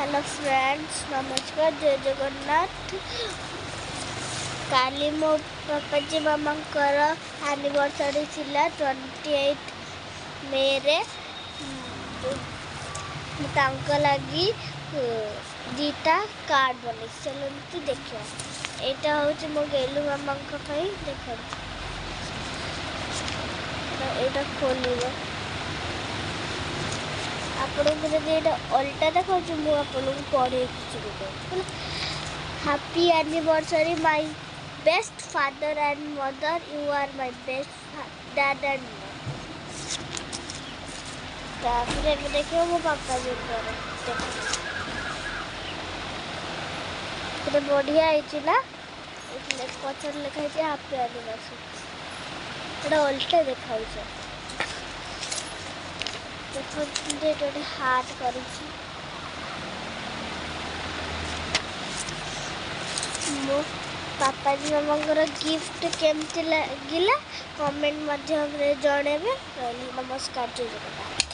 Hello friends, ନମସ୍କାର, ଜୟ ଜଗନ୍ନାଥ। କାଲି ମୋ ବାପାଜୀ ମାମାଙ୍କର ଆନିଭର୍ସରୀ ଥିଲା 28 ମେରେ। ମୁଁ ତାଙ୍କ ଲାଗି 2ଟା କାର୍ଡ଼ ବନେଇଛି, ଚାଲନ୍ତୁ ଦେଖିବା। ଏଇଟା ହେଉଛି ମୋ ଗେଲୁ ମାମାଙ୍କ ପାଇଁ। ଦେଖନ୍ତୁ, ଏଇଟା ଖୋଲିବ। ଆପଣଙ୍କୁ ଯଦି ଏଇଟା ଅଲଟା ଦେଖାଉଛି, ମୁଁ ଆପଣଙ୍କୁ ପଢ଼େଇକି ଯିବି। ହେଲା, happy anniversary my best father and mother, you are my best dad and mom. ତାପରେ ଏବେ ଦେଖିବ ମୋ ବାପାଜୀଙ୍କର। ଦେଖ, କେତେ ବଢ଼ିଆ ହେଇଛି ନା? ପଛରେ ଲେଖା ହେଇଛି ହାପି ଆନିଭର୍ସରୀ। ଏଇଟା ଅଲଟା ଦେଖାଉଛି। ଦେଖନ୍ତୁ, ଏଇଟା ଗୋଟେ ହାର୍ଟ କରିଛି। ମୋ ବାପାଜୀ ମାମାଙ୍କର ଗିଫ୍ଟ କେମିତି ଲାଗିଲା, କମେଣ୍ଟ ମାଧ୍ୟମରେ ଜଣେଇବେ। ରହିଲି, ନମସ୍କାର, ଜୟ ଜଗନ୍ନାଥ।